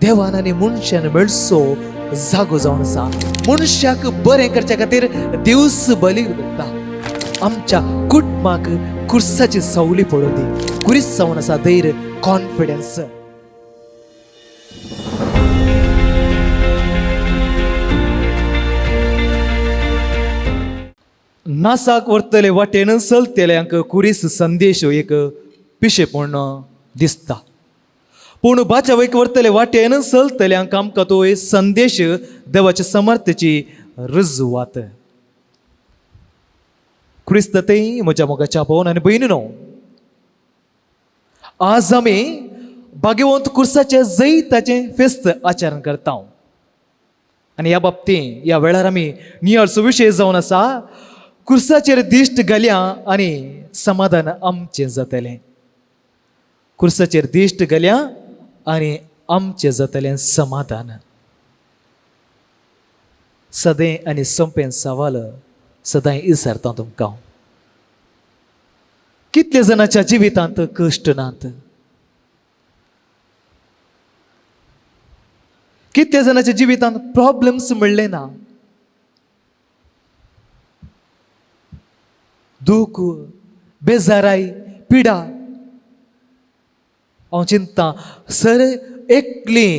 देवान आनी मनशान मेळचो जागो जावन आसा. मनशाक बरें करच्या खातीर दिवस बली करता. आमच्या कुटुंबाक कुर्साची सावली पडूं दी. कुरीस जावन आसा धैर्य, कॉन्फिडन्स. नासाक व्हरतले वाटेन चलतल्यांक कुरीस संदेश एक पिशेपण दिसता, पूण बाचावयक व्हरतले वाटेन चलतल्यांक आमकां तो एक संदेश देवाच्या समर्थेची रुजवात. क्रिस्त तें म्हज्या मोगाच्या भोवन आनी भयणीनो, आज आमी भाग्यवंत कुर्साचे जैताचें फेस्त आचरण करता आनी ह्या बाबतींत ह्या वेळार आमी नियाळचो विशय जावन आसा कुर्साचेर दिश्ट घाल्या आनी समाधान आमचें जातलें. कुर्साचेर दिश्ट घाल्या आनी आमचें जातलें समाधान. सदें आनी सोंपें सवाल सदांय विचारता तुमकां, कितले जाणाच्या जिवितांत कश्ट नात? कितले जाणाच्या जिवितांत प्रॉब्लम्स म्हणले ना? दूख, बेजाराय, पिडा. हांव चिंता सर एकली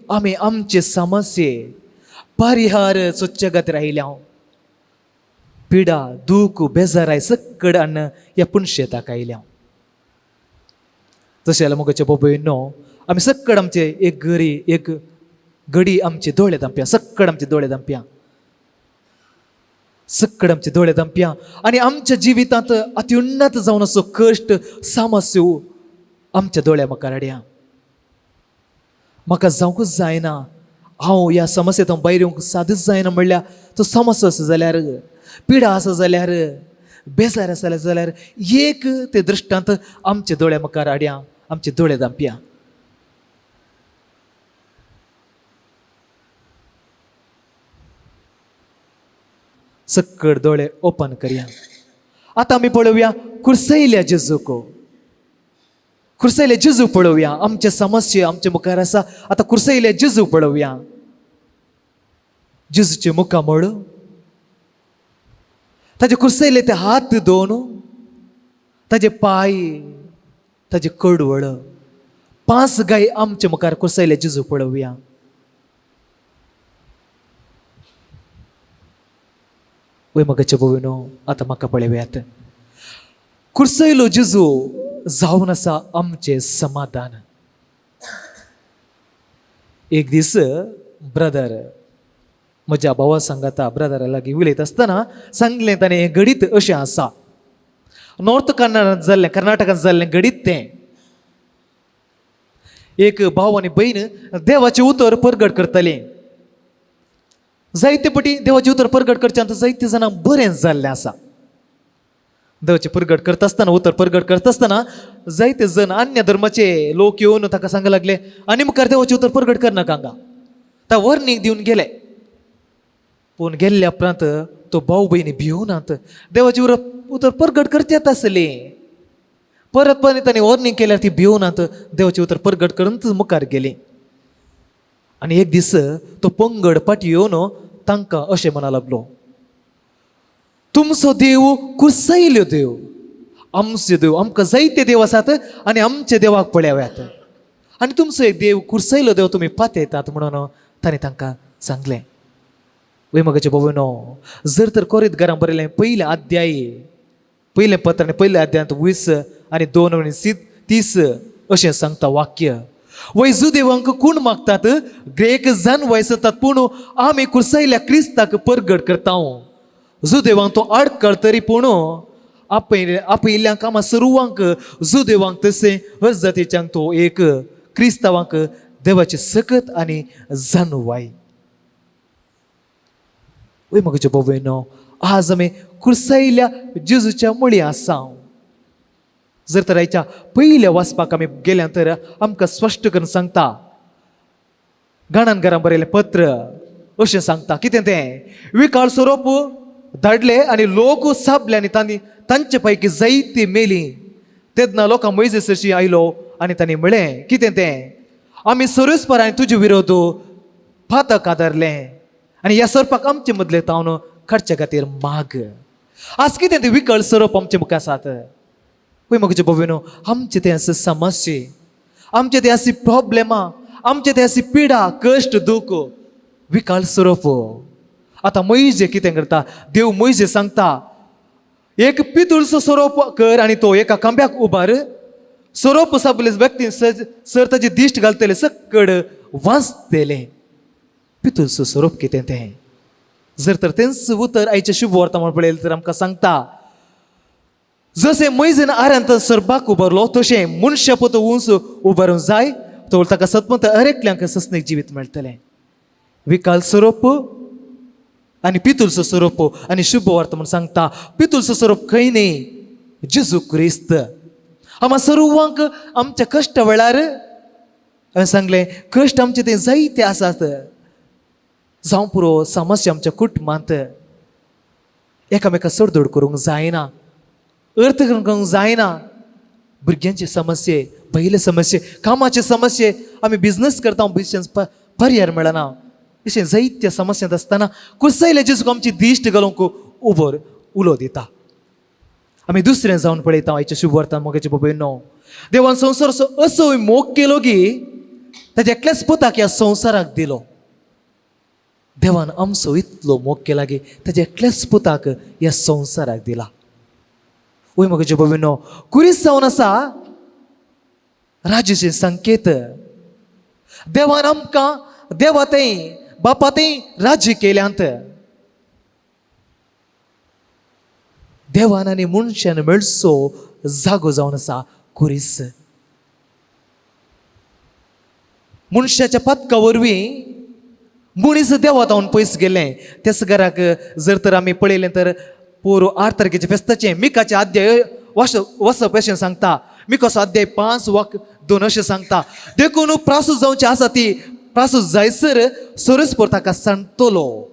आमी आमचे समस्ये परिहार सोदचे खातीर आयल्या. हांव पिडा, दूख, बेजाराय सकड आनी ह्या पुनशेताक आयल्या. तशें जाल्यार मुखाचे बाबय न्हू, आमी सकड आमचे एक गरी एक घडी आमचे दोळे धांपया, सकड आमचे दोळे धांपया, सकड आमचे दोळे धांपया आनी आमच्या जिवितांत अत्युन्नत जावन असो कश्ट समस्यो आमच्या दोळ्या मुखार हाडया. म्हाका जावंकूच जायना, हांव ह्या समस्येंत भायर येवंक सादूच जायना म्हणल्यार तो समस्या आसा जाल्यार, पिडा आसा जाल्यार, बेजार आसा जाल्यार एक ते दृश्टांत आमच्या दोळ्या मुखार हाडया, आमचे दोळे धांपया. सक्कड दोळे ओपन करया. आतां आमी पळोवया कुर्सयल्या जेजूक, कुर्सयले जेजू पळोवया. आमचे समस्या आमचे मुखार आसा, आतां कुर्सयले जेजू पळोवया. जेजूचे मुखामळ, ताजे कुर्सयले ते हात दोन, ताजे पांय, ताजे कडवळ, पांच गाय आमचे मुखार कुर्सयले जेजू पळोवया. वय मगाचे भोविनो, आतां म्हाका पळोवयात. कुर्सयलो जेजू जावन आसा आमचें समाधान. एक दीस ब्रदर म्हज्या भावा सांगाता ब्रदरा लागीं उलयत आसतना सांगलें ताणें, हें घडीत अशें आसा, नॉर्थ कर्नाटकांत जाल्लें, कर्नाटकांत जाल्लें घडीत तें. एक भाव आनी भयण देवाचें उतर परगट करतालीं. जायते पटी देवाचें उतर परगट करचें जायते जाणां बरें जाल्लें आसा. देवाचें परगट करता आसतना, उतर परगट करता आसतना जायते जण अन्य धर्माचे लोक येवन ताका सांगूंक लागले, आनी मुखार देवाचें उतर परगट करनाका हांगा. ता वर्णीक दिवन गेले. पूण गेल्ल्या उपरांत तो भाव भयणी भिवनात, देवाचें उतर परगट करचेत आसली. परत परत तांणी वॉर्निंग केल्यार ती भिवनात, देवाचें उतर परगट करून मुखार गेली. आनी एक दीस तो पंगड फाटी येवन तांकां अशें म्हणा लागलो, तुमचो देव कुसयल्यो देव, आमचो देव, आमकां जायते देव आसात आनी आमच्या देवाक पळयात, आनी तुमचो एक देव कुर्सयलो देव तुमी पातयतात म्हणून ताणें तांकां सांगलें. वय मगाचे बाबूनो, जर तर कोरीत घरां बरयलें पयलें अध्याय, पयलें पत्र आनी पयल्या अध्यायांत 20 आनी 2 आनी 30 अशें सांगता वाक्य. वय जुदेवांक कोण मागतात, ग्रेक जाण वयसतात, पूण आमी कुर्सयल्या क्रिस्ताक परगट करता. जुदेवांक तो आडकळ तरी पूण आपयिल्ल्यांक आमा सर्वांक जुदेवांक तशें हर जातीच्यांक तो एक क्रिस्तांवांक देवाची सकत आनी जाणवाय. वय म्हज्या बाबयनो, आज आमी कुर्सयल्या जेजूच्या मुळी आसा. जर तर आयच्या पयल्या वाचपाक आमी गेल्या तर आमकां स्पश्ट करून सांगता, गाणान घरां बरयलें पत्र अशें सांगता कितें तें, विकाळ सोरोप धाडले आनी लोक सापले आनी तांणी तांचे पैकी जायती मेली. तेन्ना लोकां मोयजेस आयलो आनी तांणी म्हळें कितें तें, आमी सरोसपर आनी तुजे विरोध फातक आदारलें आनी ह्या सोरपाक आमचे मदले तावन काडचे खातीर माग. आज कितें ते विकळ सोरोप आमचे मुखार आसात. पळय म्हजे भोविनो, आमचे ते आसा समस्ये, आमचे ते आसा प्रॉब्लेमां, आमचे ते आसा पिडा, कश्ट, दूख, विकाळ सोरोप. आतां मोयजे कितें करता, देव मोयजे सांगता एक पितूळचो सोरोप कर आनी तो एका खांब्याक उबार. सोरोप सगले व्यक्ती सर ताजी दिश्ट घालतले, सक्कड वाचतले. पितूळचो सोरोप कितें तें जर तर तेंच उतर आयचें शुभ वर्तमान पळयलें तर आमकां सांगता, जशें मैजन आर्यांत सरपाक उबारलो तशें मनशापत उंच उबारूंक जाय, तो ताका सतमत अरेकल्यांक ससनीक जिवीत मेळटलें. विकाल सोरोप आनी पितूलचो सोरोप आनी शुभ वर्तमान सांगता पितूलचो सोरोप खंय न्ही, जेजू क्रिस्त. आमा सर्वांक आमच्या कश्ट वेळार हांवें सांगलें कश्ट आमचे ते जायते आसात, जावं पुरो समस्या आमच्या कुटुंबांत, एकामेका सोडदोड करूंक जायना, अर्थ करूंक जायना, भुरग्यांचे समस्ये, पयले समस्ये, कामाचे समस्ये, आमी बिजनस करता, बिजनस पर्याय मेळना, अशें जायत्या समस्यांत आसतना कुसयले जेजूक आमची दिश्ट घालूंक उबो उलो दिता. आमी दुसरें जावन पळयता आयच्या शुभ वर्तमान मोगाचे बाबा, देवान संवसार असो मोग केलो की ताच्या एकल्याच पुताक ह्या संवसाराक दिलो. देवान आमचो इतलो मोग केला की ताच्या एकल्याच पुताक ह्या संवसाराक दिला. वय मोगाचे बाबा, कुरीस जावन आसा राजाचे संकेत. देवान आमकां देवा थंय बापा थंय राज्य केल्यांत. देवान आनी मनशान मेळचो जागो जावन आसा कुरीस. मनशाच्या पातका वरवीं मनीस देवा तावन पयस गेलें. त्याच घराक जर तर आमी पळयलें तर पोरू 8 तारखेचें फेस्ताचें मिकाचें अध्याय वसप अशें सांगता. मिकाचो अध्याय 5:2 अशें सांगता, देखून प्रासूस जावची आसा ती प्रासूस जायसर सरसपर ताका सांडतलो.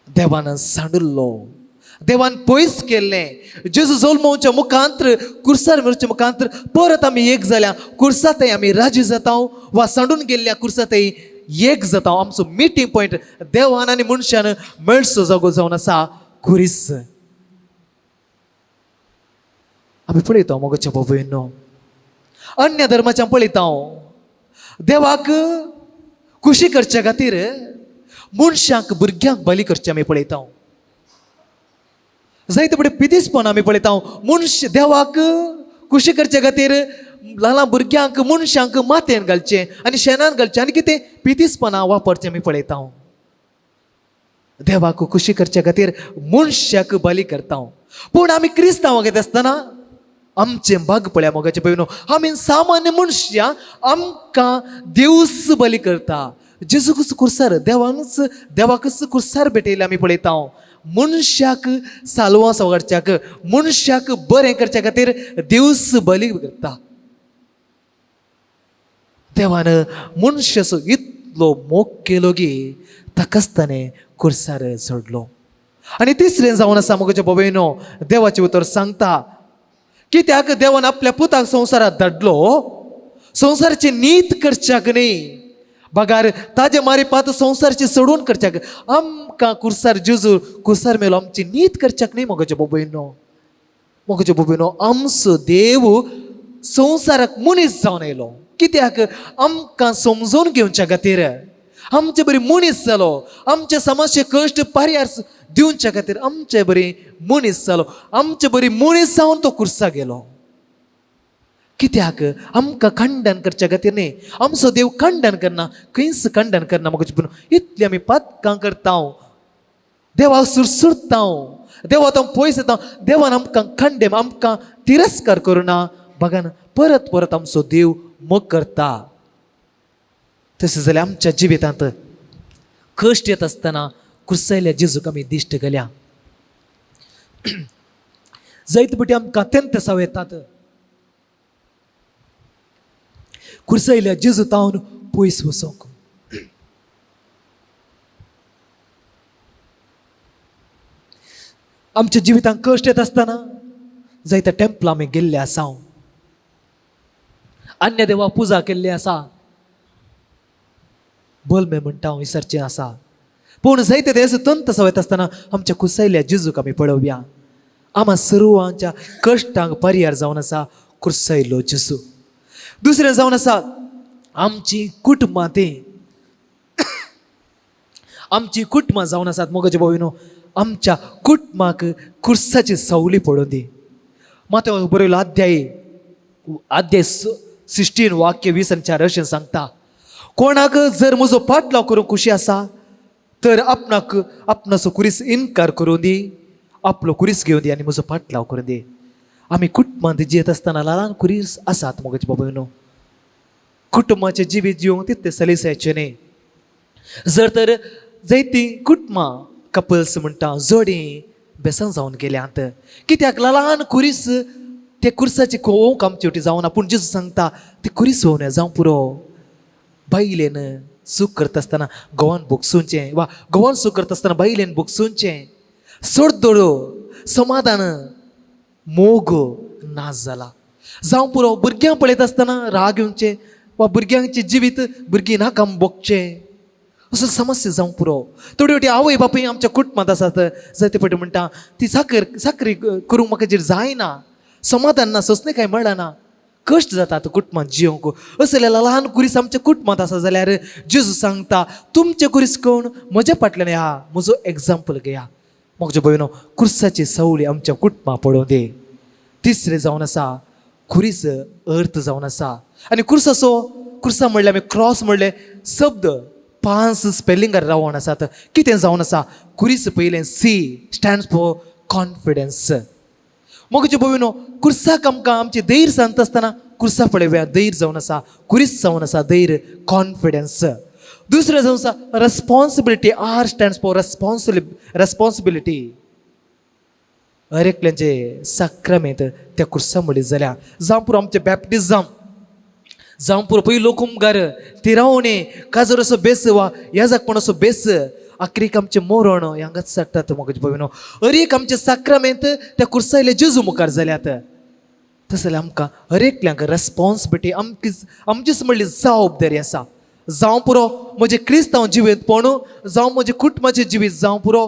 देवान सांडिल्लो, देवान पयस केल्लें. जेजू जल्मोवच्या मुखांत्र, कुर्सार मरच्या मुखांत्र परत आमी एक जाल्या. कुर्सा थंय आमी राजी जाता वा सांडून गेल्ल्या कुर्सा थंय एक जाता. आमचो मिटींग पॉयंट देवान आनी मनशान मेळचो जागो जावन आसा कुरीस. आमी पळयता मोगाच्या बाबूनो, अन्य धर्माच्या पळयता देवाक खुशी करच्या खातीर मनशांक भुरग्यांक बली करचें आमी पळयता. जायते फुडें पिदीसपण आमी पळयता. मनश देवाक खुशी करचे खातीर ल्हान भुरग्यांक मनशांक मातयेन घालचें आनी शेणान घालचें आनी कितें पिदीसपणां वापरचें आमी पळयता. देवाक खुशी करचे खातीर मनशाक बली करता. पूण आमी क्रिस्तांव घेत आसतना आमचें भाग पळया मोगाचें पळय, आमी सामान्य मनशां आमकां देवूच बली करता. जेजूकच कुर्सार देवानूच देवाकच कुर्सार भेटयले आमी पळयता. मनशाक सालवां सवरच्याक, मनशाक बरें करच्या खातीर देवूच बली करता. देवान मनशाचो इतलो मोग केलो की ताकाच ताणें कुर्सार सोडलो. आनी तिसरें जावन आसा मोगाच्या बाबायनो, देवाचें उतर सांगता कित्याक देवान आपल्या पुताक संवसारांत धाडलो, संवसाराची नीत करच्याक न्ही, बगार ताजे मारिपात संवसाराची सोडून करच्याक. आमकां कुर्सार जेजू कुर्सार मेलो आमची नीत करच्याक न्ही मोगाच्या बाबायनो. मोगाच्या बाबायनो, आमचो देव संवसाराक मनीस जावन आयलो कित्याक आमकां समजून घेवच्या खातीर. आमचे बरी मनीस जालो, आमचे समाजचे कश्ट पर्याय दिवच्या खातीर आमचे बरी मनीस जालो. आमचे बरी मनीस जावन तो कुर्सा गेलो कित्याक आमकां खंडन करच्या खातीर न्ही. आमचो देव खंडन करना, खंयच खंडन करना. म्हाका इतली आमी पातकां करता, देवाक सुरसुरता, देवा तो पयस येता, देवान आमकां खंडे आमकां तिरस्कार करुना, बघान परत परत आमचो देव मोग करता. तशें जाल्यार आमच्या जिवितांत कश्ट येत आसतना कुर्सायल्या जेजूक आमी दिश्ट घाल्या. जायते फावटी आमकां तेंतेसांव येतात, कुर्सायल्या जेजू तावन पयस वचोंक. आमच्या जिवितांत कश्ट येत आसतना जायत्या टेम्पलां आमी गेल्ले आसा. अन्य देवा पुजा केल्ली आसा, बोलमे म्हणटा हांव विसरचें आसा. पूण जायते ते तंत सवयत आसतना आमच्या कुसयल्या जेजूक आमी पळोवया. आमा सर्वांच्या कश्टांक पर्यार जावन आसा कुर्सयलो जेजू. दुसरें जावन आसा आमची कुटुंबां, तीं आमची कुटुंबां जावन आसात. मोगाचे भाव, आमच्या कुटुंबाक कुर्साची सवली पडून दी. मात्यो बरयलो अध्याय अध्याय 16 वाक्य 20 आनी 4 अशें सांगता, कोणाक जर म्हजो पाटलाव करूंक खुशी आसा तर आपणाक आपणाचो कुरीस इनकार करूं दी, आपलो कुरीस घेवन दी आनी म्हजो पाटलाव करूं दी. आमी कुटुंबांत जियेत आसतना ल्हान कुरीस आसात मोगाचे बाबा. कुटुंबाचें जिवीत जिवंक तितलें सलीसायचें न्ही. जर तर जायतीं कुटुंबां कपल्स म्हणटा जोडी बेसन जावन गेल्यांत, कित्याक ल्हान कुरीस ते कुर्साची कोवंक आमची वटी जावना. पूण जेजू सांगता ती कुरीस वोवना जावं पुरो. बायलेन चूक करता आसतना घोवान भोगसुचें वा घोवान चूक करता आसतना बायलेन भोगसुचें. सोडदोडो समाधान मोग नाश जाला जावं पुरो. भुरग्यांक पळयता आसतना राग येवचें वा भुरग्यांचें जिवीत भुरगीं नाका भोगचें, असो समस्या जावंक पुरो. थोडी फावटी आवय बापूय आमच्या कुटुंबांत आसात, जायते फावटी म्हणटा ती साकर साकरी करूंक म्हाका जेर जायना, समाधान ना, सोंसणें कांय मेळना, कश्ट जातात कुटुंबांत जियोंक. असले ल्हान कुरीस आमच्या कुटुंबांत आसा जाल्यार जेजू सांगता तुमचें कुरीस कोण म्हज्या फाटल्यान या, म्हजो एग्जाम्पल घेया. म्हज्या भयणो, कुर्साची सवली आमच्या कुटुंबां पळोवं दी. तिसरें जावन आसा खुरीस अर्थ जावन आसा. आनी कुर्साचो कुर्सा म्हणल्यार आमी क्रॉस म्हणलें शब्द 5 स्पेलिंगार रावोन आसात. कितें जावन आसा खुरीस? पयलें सी स्टँड्स फॉर कॉन्फिडन्स. मोगाचे भयणो, कुर्साक आमकां आमचें धैर्य सांगता आसतना कुर्सा पळोवया धैर्य जावन आसा, खुरीस जावन आसा धैर्य, कॉन्फिडन्स. दुसरें जावन आसा responsibility. R stands for responsibility. हर एकल्याचे साक्रामेंत त्या कुर्सा मुळे जाल्या जावं पुरो. आमचें बॅप्टिजम जावं पुरो, पयलो कुमगार तिरावणे काजर असो बेस वा याजकपण असो बेस, आखरीक आमचें मोरण हांगाच चडटात. मोगाचे भयणो, हर एक आमचें साक्रामेंत त्या कुर्सायले जेजू मुखार जाल्यात. तशें जाल्यार आमकां हर एकल्यांक रेस्पॉन्सिबिलिटी आमचीच आमचीच म्हणली जबाबदारी आसा. जावं पुरो म्हजें क्रिस्तांव जिवीतपण जावं म्हजें कुटुंबाचें जिवीत जावं पुरो,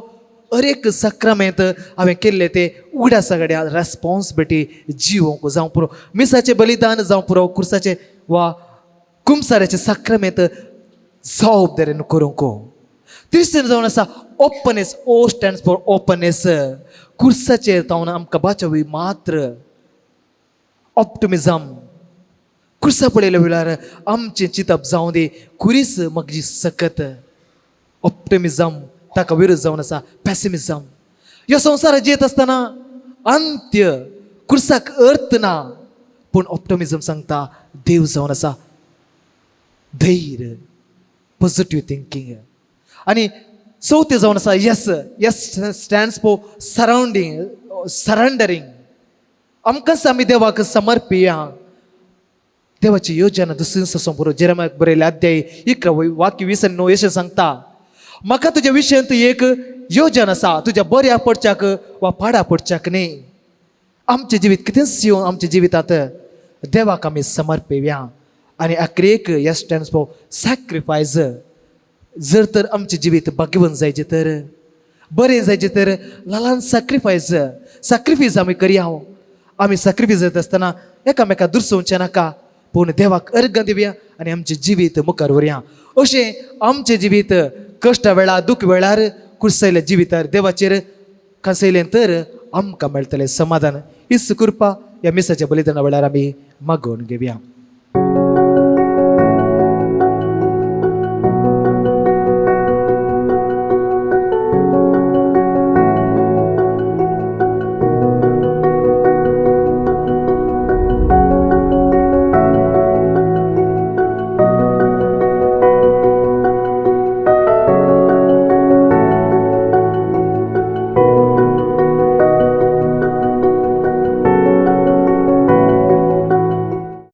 हर एक साक्रामेंत हांवें केल्लें तें उगडासा कडेन रेस्पॉन्सिबिलिटी जिवोंक जावं पुरो. मिसाचें बलिदान जावं पुरो, कुर्साचें वा कुमसाऱ्याचें साक्रामेंत जबाबदारीन करूंक. तिसरें जावन आसा openness. O stands for openness. कुर्साचेर जावन आमकां बाचावी मात्र ऑप्टिमिजम. कुर्सा पळयल्या वेळार आमचें चिंतप जावं दी खुरीस म्हजी सकत. ऑप्टिमिजम ताका विरोध जावन आसा पॅसिमिजम. ह्या संवसारात जियेत आसतना अंत्य कुर्साक अर्थ ना, पूण ऑप्टिमिजम सांगता देव जावन आसा धैर्य, पॉझिटीव थिंकींग. आनी चवथें जावन आसा S. S stands for surrounding, surrendering. आमकांच आमी देवाक समर्पिया. देवाची योजना दुसरी संपुरो जेरमाक बरयले अध्याय 11 वाक्य 20 आनी 9 अशें सांगता, म्हाका तुज्या विशयांत एक योजना आसा, तुज्या बऱ्या पडच्याक वा पाडा पडच्याक न्ही. आमचें जिवीत कितेंच येवन आमच्या जिवितांत देवाक आमी समर्पिया. आनी आखरेक एस स्टँड्स फॉर सॅक्रिफायस. जर तर आमचें जिवीत भाग्यवंत जायचें तर, बरें जायचें तर ल्हान सॅक्रिफायस, सॅक्रिफायस आमी करया. आमी सॅक्रिफायस जाता आसतना एकामेका दुरसोवचें नाका, पूण देवाक अर्गां दिवया आनी आमचें जिवीत मुखार व्हरया. अशें आमचें जिवीत कश्टा वेळार, दुख वेळार कुर्सयल्या जिवितार देवाचेर खासयलें तर आमकां मेळटलें समाधान. हीच कृपा ह्या मिसाच्या बलिदाना वेळार आमी मागोवन घेवया.